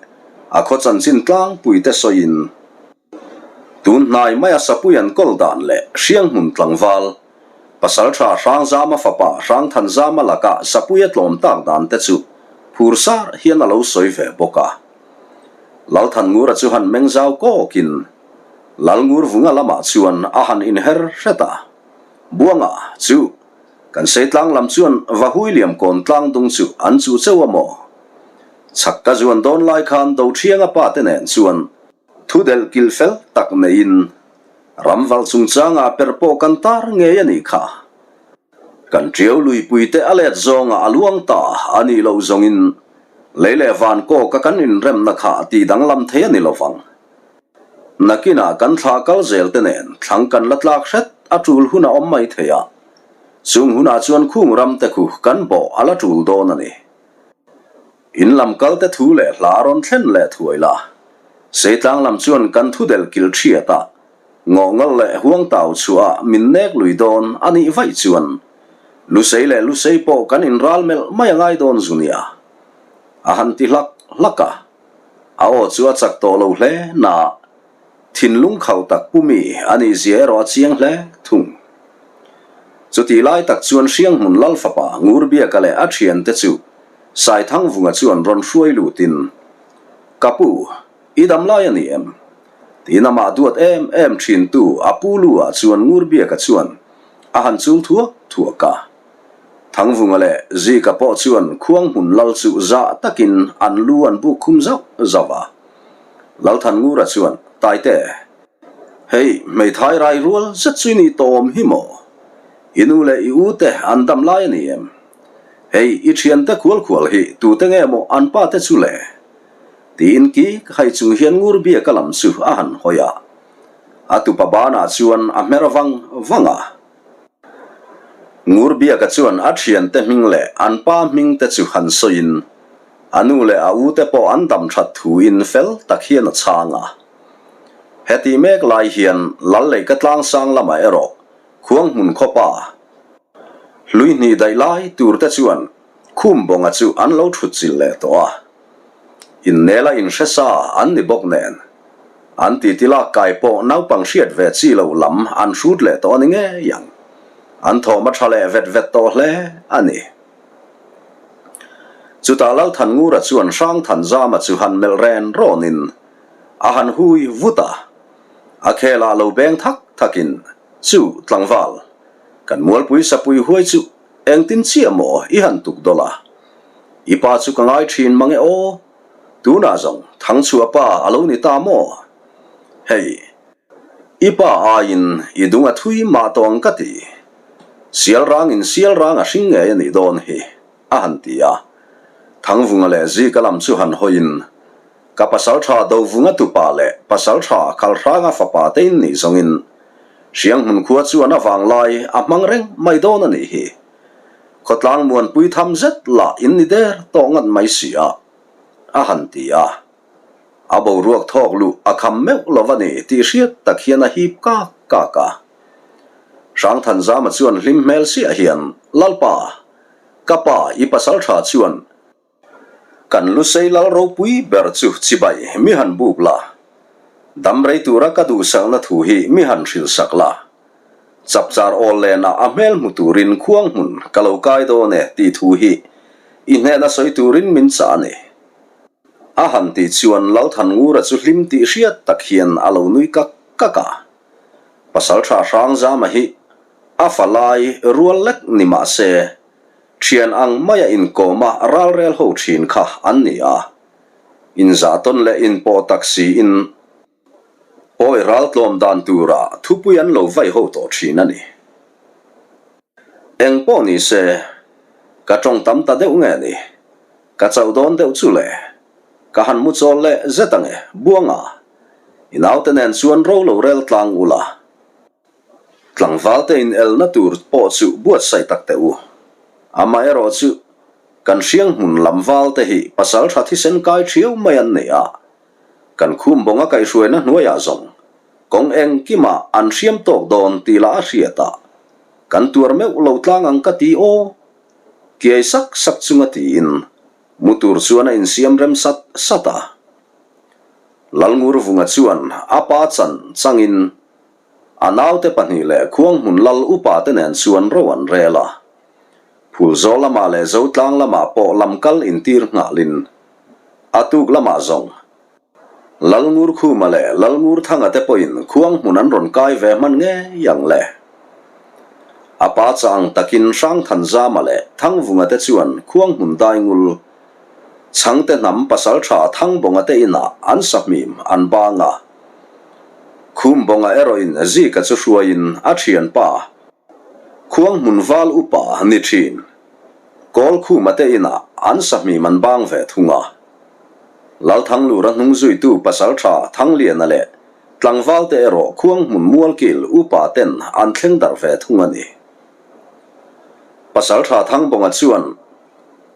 a khaw chanchin tlangpui te sawiin tun hnai maia sapui an kawl dan leh Hrianghmun tlangval Pasaltha Hrangzama fapa Hrangthanzama laka sapui a tlawm tak dan te chu phur sar hian a lo sawi ve bawk a. Lalthanngura chu han meng zau kawkin Lalngurvunga lamah chuan a han inher hret a. Buanga chu kan Seitlang lam chuan Vahui liam kawn tlang dung chu an chuh cheu a maw? Chhak ka zuan dawn lai khan Dothianga pa te nen chuan thu delh kilh fel tak neiin ramval chungchangah per pawh kan tar ngei a nih kha. Kan ṭiau luipuite a let zawngah a luang ta a nih loh zawngin lei leh van kawka kan inremna kha tih danglam thei a ni lo vang. Nakinah kan thlah kal zel te nen thlang kan la tlak hret a ṭul hun a awm mai thei a, chung hunah chuan khung ram te khu kan bawh a la ṭul dawn a ni. In lam kal te thu leh hla rawn thlen leh thuai la, Seitlang lam chuan kan thu del kil ṭhiat a, Ngawngal leh huangtau chhuah min nek lui dawn a nih vaih chuan Lusei leh Lusei pawh kan inral melh mai a ngai dawn zu nia. A han ti hlak hlak a, a aw chu a chak tawh lo hle na thinlung khauh tak pu mi a nih zia erawh a chiang hle thung. Chutih lai tak chuan Hrianghmun Lal fapa Ngurbiaka leh a thiante chu Saithangvunga chuan rawn hruai lutin, Ka pu, I dam lai a ni em? Tiin amah duat em em thintu a pu lu ah chuan Ngurbiaka chuan a han chul thuak thuak a. Thangvunga leh Zika pawh chuan Khuanghmun lal chu zah takin an lu an buk khum zauh zauh a. Lalthanngura chuan, Taite, hei hmeithai rai rual zet chu i nih tawm hi maw? I nu leh i u te an dam lai a ni em? Hei i thiante khual khual hi tute nge maw an pa te chu le? Tiin kik hai chung hian Ngurbiaka lam chu a han hawi a, a tupa banah chuan a hmer vang vang a. Ngurbiaka chuan a thiante hming leh an pa hming te chu han sawiin a nu leh a u te pawh an dam that thuin fel tak hian a chhang a. Heti mek lai hian Lalleika tlangsang lamah erawh Khuanghmun khawpa hlui hnih daih lai tur te chuan Khum bawnga chu an lo thut chilh leh tawh a, innela inhre sa an ni bawk nen, an titi lak kai pawh naupang hriat ve chi lo lam an hrut leh tawh a ni ngei ang. An thawm a tha leh vet vet tawh hle a ni. Chutah Lalthanngura chuan Hrangthanzama chu han melh ren rawnin a han hui vut a, a khelah lo beng thak thakin, Chu tlangval, kan mualpui sapui huai chu Engtin chiah maw i han tuk dawlh a? I pa chu ka ngai thin mang e aw. Tunah zawng Thangchhuah pa a lo ni ta maw? Hei, i pa aiin i dung a thui mah tawh ang ka ti. Sial rangin sial rang a hring ngei a nih dawn hi, a han ti a. Thangvunga leh Zika lam chu han hawiin, Ka pasaltha Dovunga tupa leh pasaltha Khalhranga fapa te in nih zawngin Hrianghmun khua chuan a vanglai a hmang reng mai dawn a nih hi. Khawtlang muanpui tham zet lah in ni der tawh ngat mai si a, a han ti a. A boruak thawk luh a kham meuh lo a ni tih hriat tak hian a hip kak kak a. Hrangthanzama chuan hlim hmel siah hian, Lalpa, ka pa i pasaltha chuan Kan Lusei lal ropui ber chu chibai mi han buk la, dam rei tura ka duhsakna thu hi mi han hrilhsak la. Chapchar awl lenah a hmel hmu turin khuang hmun ka lo kai dawn e tih thu hi i hnena sawi turin min chah a ni. A han tih chuan Lalthanngura chu hlim tih hriat tak hian a lo nui kak kak a. Pasalṭha Hrangzama hi a fa lai rual lek ni mah se, ṭhian ang maia inkawma ralrel ho ṭhin kha an ni a. Inzahtawn leh inpawh tak siin Pawi ral tlawm dan tura thupui an lo vai ho tawh thin a ni. Eng pawh ni se, ka tawng tam ta deuh nge ni? Ka chauh dawn deuh chu le. Ka han mu chawl leh zet ang e, Buanga. I naute nen chuan ro lo rel tlang ula. Tlangvalte inelna tur pawh chu buatsaih tak teh u. Amaherawh chu, kan hrianghmun lam valte hi pasal tha thisen kai thiau mai an nei a, Kan khum bawnga kaihhruaina hnuaiah zawng kawng engkimah an hriam tawk dawn tih lah a hriat a, kan tuar meuh lo tlang ang ka ti aw. Kiai sak sak chunga tiin mu tur chuan a insiam rem sat sat a. Lalngurvunga chuan a pa chan changin a naute pahnih leh Khuanghmun lal upa te nen chuan ro an rel a. Phulzawl lamah leh Zotlang lamah pawh lamkal intir nghalin A tuk lamah zawng, Lalngurkhuma leh Lalngurthanga te pawhin khuang hmun an rawn kai ve hman ngei ang le. A pa chah ang takin Hrangthanzama leh Thangvunga te chuan khuang hmun daingul Chhangte hnam pasaltha Thangbawnga te inah an sahmim an bang a. Khumbawnga erawhin Zika chu hruaiin a thianpa Khuang hmun val upa ni thin. Kawlkhuma te inah an sahmim an bang ve thung a. Lalthanglura hnung zuitu pasaltha Thangliana leh tlangval te erawh khuang hmun mualkil upa ten an thleng darh ve thung a ni. Pasaltha Thangbawnga chuan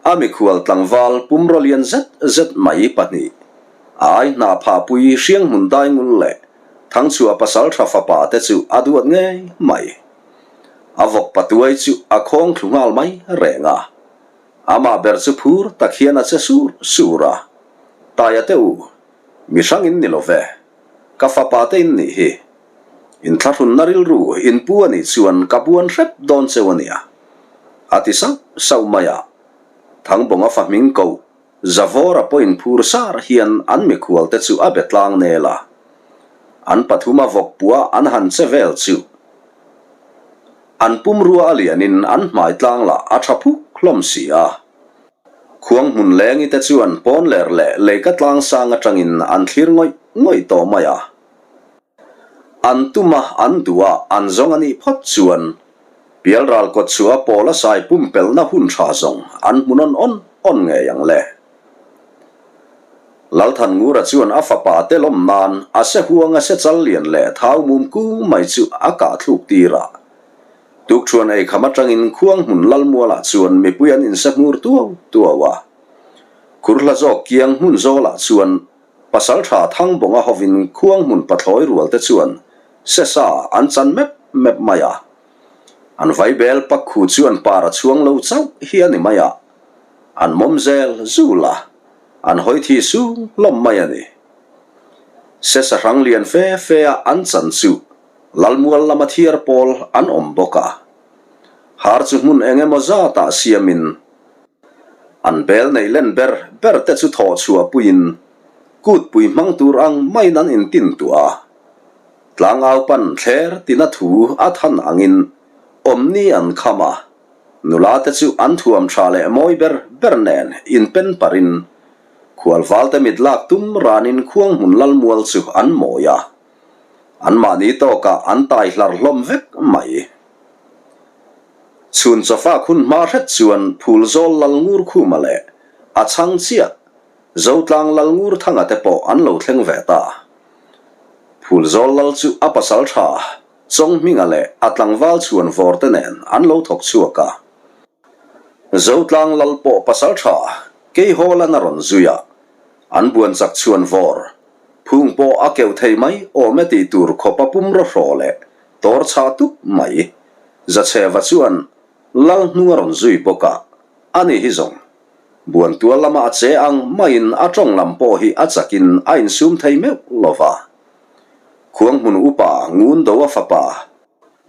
a mikhual tlangval pumraw lian zet zet mai pahnih a ai hna phahpui Hrianghmun Daingul leh Thangchhuah pasaltha fapa te chu a duat ngei mai. A vawk patuai chu a khawng thlu nghal mai reng a. Amah ber chu phur tak hian a che sur sur a. Taia te u, mi hrang in ni lo ve. Ka fapa te in nih hi. Inthlahrunna rilru in pu a nih chuan ka buan hrep dawn cheu a nia. A ti sauh sauh mai a. Thangbawnga fa hming koh Zavawra pawhin phur sar hian an mikhual te chu a be tlang nel a. An pathuma vawk puah an han che vel chu an pumrua a lianin an hmai tlang lah a tha phuk hlawm si a. Khuang hmun lengi te chuan pawn ler leh leika tlang sang atangin an thlir ngawih ngawih tawh mai a. An tum a, an duh a, an zawng a nih phawt chuan Pialral kawt chu a pawl a sai pumpelhna hun tha zawng an hmu nawn awn awn ngei ang le. Lalthanngura chuan a fapa te lawm nan a se huang a se chal lian leh thau mum kung mai chu a kah thluk tir a. Tukṭhuan eikham aṭangin khuang hmun Lalmualah chuan mipui an inse hmur tuau tuau a. Khurhla zawk kiang hmun zawlah chuan Pasalṭha Thangbawnga hovin khuang hmun pathlawi rual te chuan sesa an chan mep mep mai a. An vaibel pak khu chuan par a chhuang lo chauh hi a ni mai a. An mawm zel zul a, an hawi thi sung hlawm mai a ni. Sesa hrang lian fe fe a an chan chu Lalmual lama thiar pawl an awm bawk a. Har chu hmun eng emaw zatah siamin An bel nei len ber ber te chu thawh chhuah puiin kutpui hmang tur ang maiin an intin tuah a. Tlangau pan thler tina thu a than angin awmni an kham a, nula te chu an thuam tha leh mawi ber ber nen inpen parin khualvalte mit lak tum ranin khuang hmun lalmual chu an mawi a, anmahni tawkah an tai hlar hlawm vek mai. Chhun chawfak hun hma hret chuan Phulzawl Lalngurkhuma leh a chhang chiah Zotlang Lalngurthanga te pawh an lo thleng ve ta. Phulzawl Lal chu a pasal tha Chawnghminga leh a tlangval chhuan vawr te nen an lo thawk chhuak a. Zotlang Lal pawh pasal tha Keihawlan a rawn zui a, an buan chak chhuan vawr phung pawh a keuh thei mai awm e tih tur khawpa pumraw hraw leh tawr chhah tup mai. Zachheva chuan Lal hnung a rawn zui bawk a, ani hi zawng Buantual lama a che ang maiin a tawng lam pawh hi a chakin a insum thei meuh lo va. Khuanghmun upa Ngundoa fapa.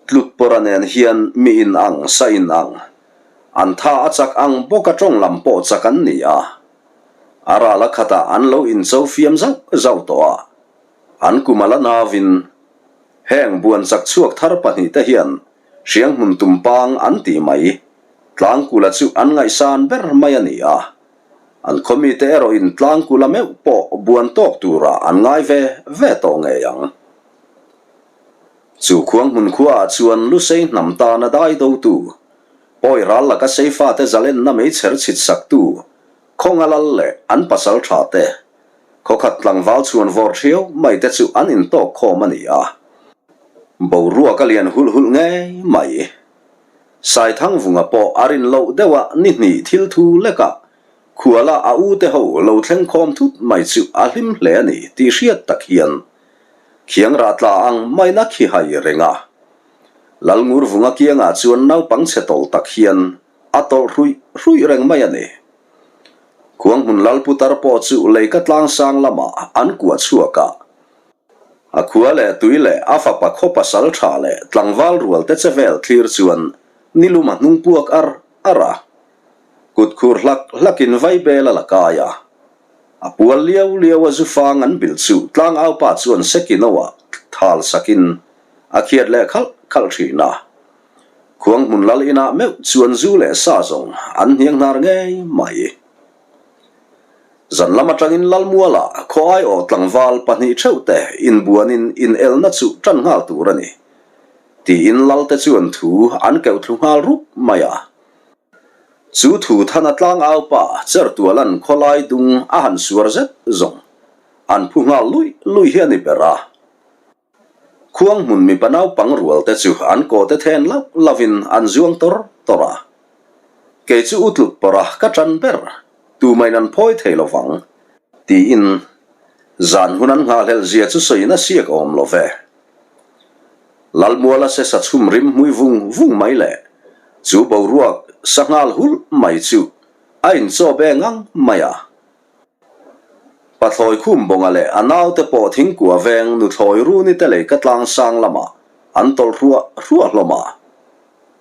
Tlutpawra nen hian mi in ang, sa in ang. An tha a chak ang bawk a tawng lam pawh chak an ni a. A ral a khatah an lo incho fiam zauh zauh tawh a. An kum a la nauvin heng buan chak chhuak thar pahnihte hian Hrianghmun tumpang an tih mai, Tlangkula chu an ngaihsan ber mai a ni a. An khaw mite erawhin Tlangkula meuh pawh buan tawk turah an ngai ve ve tawh ngei ang. Chu khuanghmun khuaah chuan Lusei hnam tana dai dotu, pawi ral laka Seifate zalenna meichher chhit saktu Khawnga lal leh an pasal tha te, khawkhat tlangval chhuan vawr thiau mai te chu an intawk khawm a ni a. Boruak a lian hulh hulh ngei mai. Saithangvunga pawh a rin loh deuh a ni hnih thil thu lekah khuala a u te ho lo thleng khawm thut mai chu a hlim hle a ni tih hriat tak hian khiang rah tla ang maina khi hai reng a. Lalngurvunga kiangah chuan naupang chhe tawlh tak hian a tawlh hruih hruih reng mai a ni. Khuanghmun Lalputar pawh chu leika tlangsang lamah an kuah chhuak a. A khua leh tui leh a fapa khaw pasal tha leh tlangval rual te che vel thlir chuan nilum a hnung puak ar ar a. Kut khur hlak hlakin vaibel a la kai a. A pual liau liau a zufang an bilh chu tlangaupa chuan Sekino-ah thal sakin a khiat leh khalh khalh thin a. Khuanghmun lal inah meuh chuan zu leh sa zawng an hniang hnar ngei mai. Zan lam atangin Lalmuala khaw aiawh tlangval pahnih theuhte inbuanin inelna chu tan nghal tur a ni, tiin Lalte chuan thu an keuh thlu nghal rup mai a. Chu thu thana tlangaupa Chertualan khawlai dung a han suar zet zawng an phu nghal luih luih hi a ni ber a. Khuang hmun mipa naupang rual te chu an kaw te then lauh lauhin an zuang tawr tawr a. Kei chu u tlut pawrh a ka tan ber, tumain an phawi thei lo vang, tiin zan hun an nghahhlelh zia chu sawiin a siak awm lo ve. Lalmuala se sa chhum rim hmui vung vung mai leh chu boruak sa nghal hulh mai chu a inchaw be ngang mai a. Pathlawi khum bawnga leh a naute pawh thingkua veng nuthlawi runi te lei ka tlang sang lamah an tawlh hruah hruah hlawm a.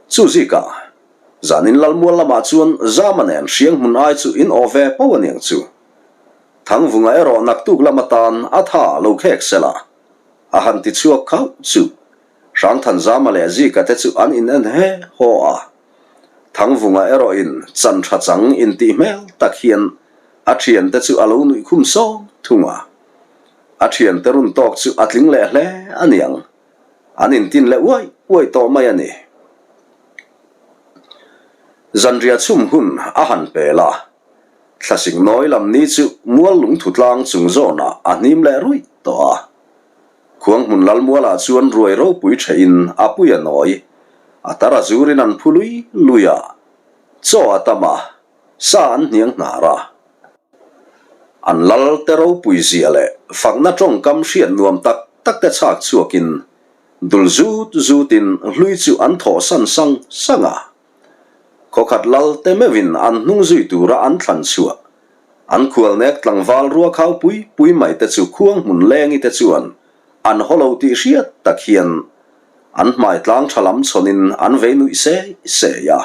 Chu zikah, zanin Lalmual lamah chuan Zama nen hriang hmun ai chu in aw ve po aniang chu. Thangvunga erawh naktuk lam atan a tha lo khek sela, a han ti chhuak khauh chu. Hrangthanzama leh Zika te chu an in en he haw a. Thangvunga erawhin chan tha chang intih hmel tak hian a thiante chu a lo nuih khum sawng thung a. A thiante run tawk chu a tling leh hle a niang. An intin leh uai uai tawh mai a ni. Zanriah chhum hun a han pel a. Thlasik nawi lam ni chu mual lungthu tlang chung zawnah a hnim leh ruih tawh a. Khuanghmun Lalmualah chuan ruai ropui thehin a pui a nawi, a tar a zurin an phu lui lui a, chaw a tam a, sa an hniang hnar a. An lal te ropui zia leh fakna tawngkam hriat nuam tak tak te chhak chhuakin dul zut zutin hlui chu an thawh san sang sang a. Khawkhat lal te meuhin an hnung zui tura an thlan chhuah An khualnek tlangval ruakhau pui pui mai te chu khuang hmun lengi te chuan an haw lo tih hriat tak hian an hmai tlang tha lam chhawnin an vei nuih sei sei a.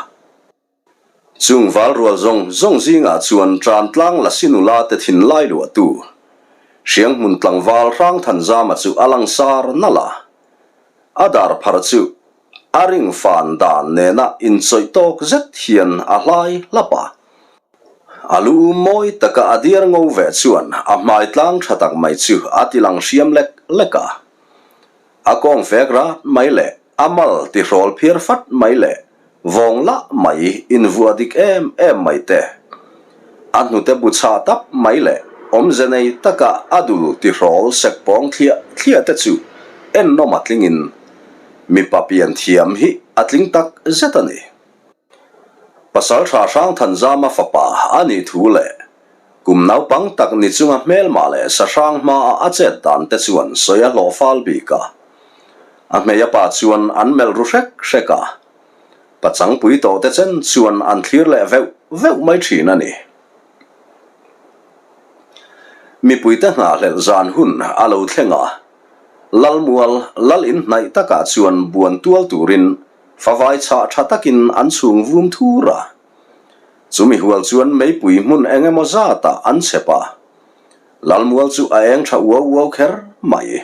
Chung val rual zawng zawng zingah chuan tan tlang lasi nula te thinlai luahtu Hrianghmun tlangval Hrangthanzama chu a langsar nalh a, a dar phar chu a ring fan dan nena inchawih tawk zet hian a hlai hlap a. A lu mawi taka a diar ngo ve chuan a hmai tlang tha tak mai chu a ti lang hriam lek lek a. A kawng fek rat mai leh a mal ti hrawl phiar fat mai leh vawng lah mai invuah dik em em mai te. A hnute bu chhah tap mai leh awmze nei taka a dul ti hrawl sek pawng thliah thliah te chu ennawm a tlingin mipa pian thiam hi a tling tak zet a ni. Pasal tha Hrangthanzama fapa a nih thu leh kum naupang tak ni chunga hmelmah leh sahrang hmaa a chet dan te chuan sawi a hlawh fal bik a. A hmei a pa chuan an melh ru hrek hrek a, pachangpui tawh te chen chuan an thlir leh veuh veuh mai thin a ni. Mipuite nghahhlelh zan hun a lo thleng a. Lalmual lal in hnaih takah chuan buan tual turin favai chhah tha takin an chhung vum thur a. Chumi hual chuan meipui hmun eng emaw zatah an chhep a. Lalmual chu a eng tha uau uau kher mai.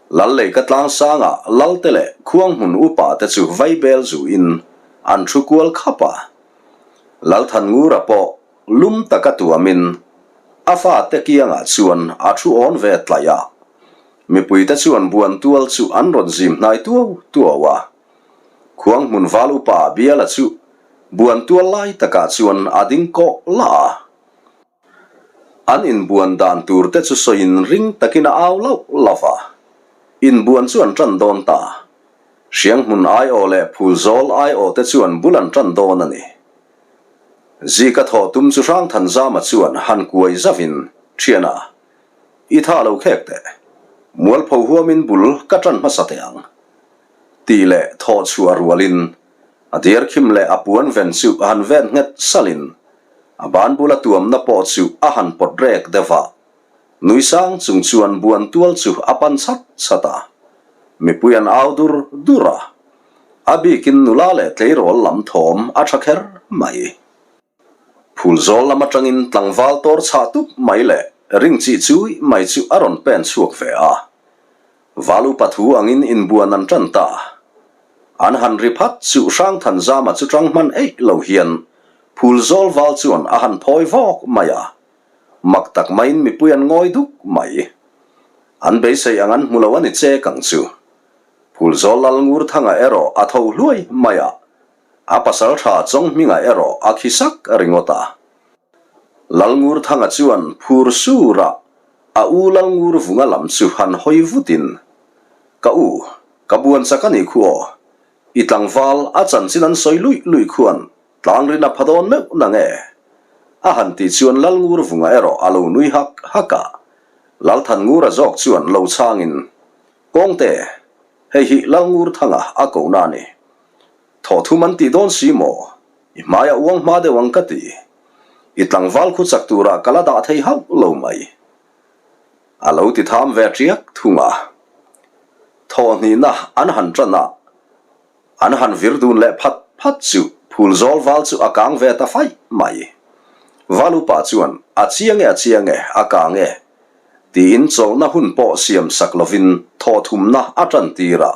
Lal leika tlang sangah lalte leh khuang hmun upa te chu vaibel zuin an thu kual khap a. Lalthanngura pawh Lum taka tuamin a fate kiangah chuan a thu awn ve tlaih a, mipuite chuan buan tual chu an rawn zim hnai tuau tuau a. Khuang hmun val upa Biala chu buan tual lai takah chuan a ding kawh lah a. An inbuan dan tur te chu sawiin ring takin a au lauh lauh a, inbuan chu an ṭan dawn ta. Hrianghmun aiawh leh Phulzawl aiawh te chuan bul an ṭan dawn a ni. Zika thawh tum chu Hrangthanzama chuan han kuai zavin, Thiana, i tha lo khek teh. Mualpho huamin bul ka ṭan hmasa teh ang. Tih leh thawh chhuah rualin a diarkhim leh a puan ven chu a han ven nghet salhin a ban bula tuamna pawh chu a han pawt rek deuh a. Nui sang chung chuan buan tual chu a pan chat chat a, mipui an au dur dur a, a bikin nula leh tleirawl lam thawm a tha kher mai. Phul zawl lam atangin tlangval tawr chhah tup mai leh ring chih chui mai chu a rawn pen chhuak ve a, val upa thu angin inbuan an tan ta. An han ri phat chu Hrangthanzama chu tang hman eih lo hian phul zawl val chuan a han phawi vawk mai a, Mak tak maiin mipui an ngawi duk mai. An beisei ang an hmu lo a ni che kang chu. Phulzawl Lal Ngurthanga erawh a tho hluai mai a, a pasal tha Chawnghminga erawh a khi sak ringawt a. Lal Ngurthanga chuan phur sur a, a u Lal Ngurvunga lam chu han hawi vutin, Ka u, ka buan chak a nih khu aw. I tlangval a chanchin an sawi luih luih khuan Tlang rin a pha dawn meuh na nge? A han tih chuan Lalngur vunga erawh a lo nui hak hak a. Lalthanngura zawk chuan lo chhangin, Kawngte, hei hi Lalngur thanga a kohna a ni. Thawhthum an tih dawn si maw? I hmai a uang hma deuh ang ka ti. I tlangval khu chak turah ka la dah thei hauh lo mai. A lo ti tham ve ṭiak thung a. Thawhhnihna an han ṭan a. An han vir dun leh phat phat chu phul zawl val chu a kang ve ta faih mai. Val upa chuan, A chiang e, a chiang e, a kang e, tiin chawlhna hun pawh siam sak lovin thawhthumna a tan tir a.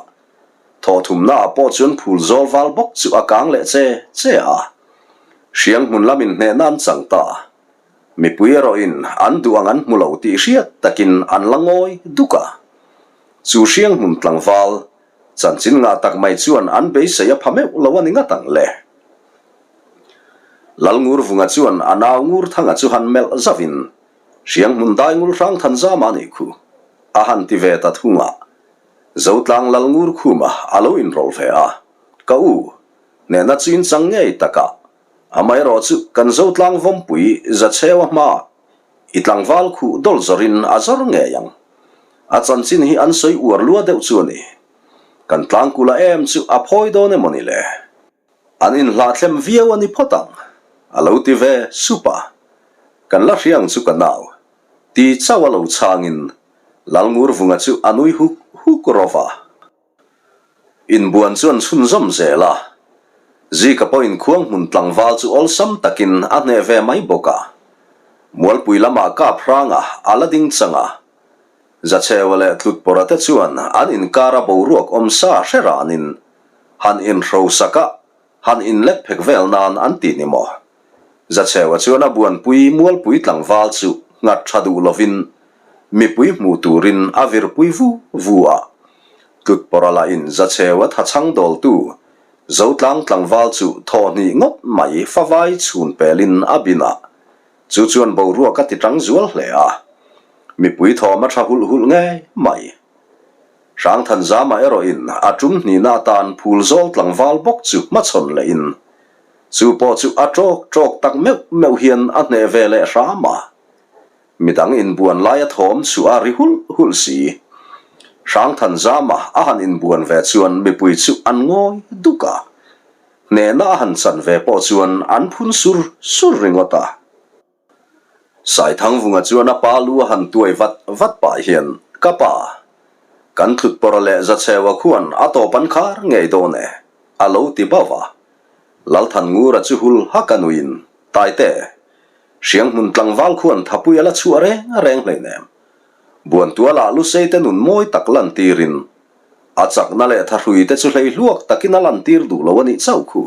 Thawhthumna ah pawh chuan phul zawl val bawk chu a kang leh che che a. Hriang hmun lamin hnehna an chang ta. Mipui erawhin an duh ang an hmu lo tih hriat takin an la ngawi duk a. Chu hriang hmun tlangval Chanchin ngah tak mai chuan an beisei a pha meuh lo a ni ngat ang le. Lalngurvunga chuan a nau Ngurthanga chu han melh zauhin, Hriang hmun dai ngul hrang than zam a nih khu, a han ti ve ta thung a. Zotlang Lalngurkhuma a lo inrawlh ve a, Ka u, hnehna chu in chang ngei takah, amaherawh chu kan Zotlang vawmpui Zacheua hmaah I tlangval khuh dawl zawrin a zawr ngei ang. A chanchin hi an sawi uar lua deuh chu a ni. Kan tlangkula em chu a phawi dawn emaw ni le? An inhlahthlem viau a ni phawt ang, a lo ti ve sup a. Kan la hria ang chu ka nau, ti chauh a lo chhangin Lalngurvunga chu a nui huk huk rawh va. Inbuan chu an chhunzawm zel a, Zika pawhin khuang hmun tlangval chu awlsam takin a hneh ve mai bawk a. Mualpui lamah kap hranga a la ding chang a, Zacheua leh Tlutpawrha te chuan an inkara boruak awmsa hre ranin han inhrosak a, Han inlet phek vel nan an ti ni maw? Zacheua chuan a buanpui mualpui tlangval chu nghat tha duh lovin mipui hmuh turin a virpui vu vu a. Tlutpawrha lahin Zacheua thachhang dawltu Zotlang tlangval chu thawhnih ngawt mai favai chhun pelin a bin a, chu chuan boruak a ti tang zual hle a. Mipui thawm a tha hulh hulh ngei mai. Hrangthanzama erawhin a tum hnihna atan Phulzawl tlangval bawk chu hmachhawn lehin chu pawh chu a ṭawk ṭawk tak meuh meuh hian a hneh ve leh hram a. Midang inbuan laia thawm chu a ri hulh hulh si. Hrangthanzama a han inbuan ve chuan mipui chu an ngawi duk a. Hnehna a han chan ve pawh chuan an phun sur sur ringawt a. Saithangvunga chuan a pa lu a han tuai vat vat pah hian, Ka pa! Kan Tlutpawrha leh Zacheua khuan a tawp an khar ngei dawn e, a lo ti bauh a. Lalthanngura chu hul hak a nuiin, Taite, Hrianghmun tlangval khuan thapui a la chhuah reng reng hleinem. Buantualah Luseite nun mawi tak lantirin, a chakna leh thahruite chu hleihluak takin a lantir duh lo a nih chauh khu.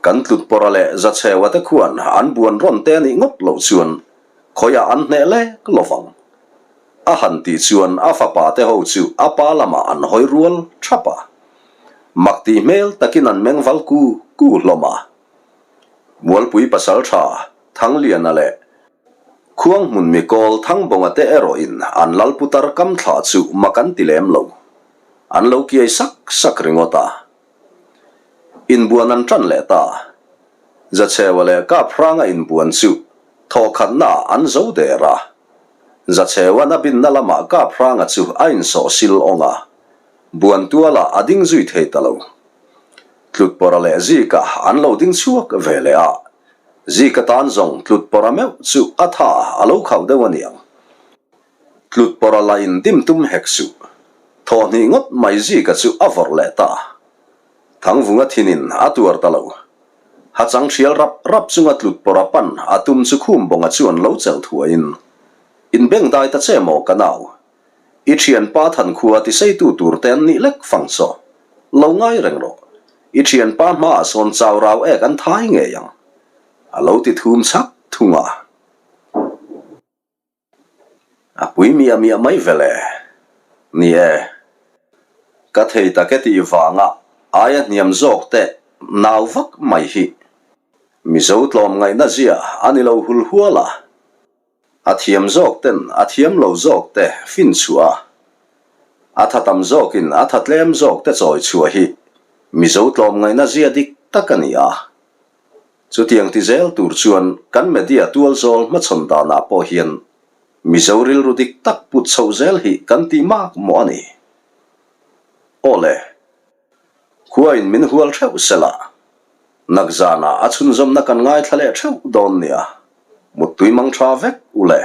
Kan Tlutpawrha leh Zacheua te khuan an buan rawn te a nih ngawt loh chuan khawiah an hneh lek lovang. A han tih chuan a fapa te ho chu a pa lamah an hawi rual thap a. Mak tih hmel takin an meng val ku ku hlawm a. Mualpui pasaltha Thangliana leh Khuanghmun mikawl Thangbawnga te erawhin an lal putar kam thlah chu mak an ti lem lo. An lo kiai sak sak ringawt a. Inbuan an tan leh ta. Zacheua leh Kaphranga inbuan chu thawhkhatnaah an zo der a. Zacheuan a binna lamah Kaphranga chu a insawh sil awng a, Buantualah a ding zui thei ta lo. Tlutpawrha leh Zika an lo ding chhuak ve leh a, Zika tan zawng Tlutpawrha meuh chu a tha a lo khauh deuh a niang. Tlutpawrha la in dim tum hek suh. Thawhhnih ngawt mai Zika chu a vawrh leh ta. Thangvunga thinin a tuar ta lo. Ha chang hrial rap rap chunga tlut pawrha pan a tum chu khum bawnga chuan lo chelh thuaiin, In beng dai ta che maw ka nau? I thianpa thankhua tiseitu tur te an nih lek fang saw. Lo ngai reng rawh. I thianpa hmaah sawn chau rau ek an thai ngei ang. A lo ti thum chhak thung a. A pui miah miah mai vele. Ni e. Ka thei tak e tih vanga aia hniam zawk te nau vak mai hi. Mizo tlawm ngaihna zia a ni lo hul hual a. A thiam zawk ten a thiam lo zawk te fin chhuah a. A tha tam zawkin a tha tlem zawk te chawi chhuah hi Mizo tlawm ngaihna zia dik tak a ni a. Chutiang ti zel tur chuan kan media tualzawl hmachhawn danah pawh hian Mizo rilru dik tak put chhoh zel hi kan tih mak mawh a ni. Aw le, khuain min hual theuh sela, nakzanah a chhunzawmna kan ngaithla leh theuh dawn nia, muttui mang tha vek u le.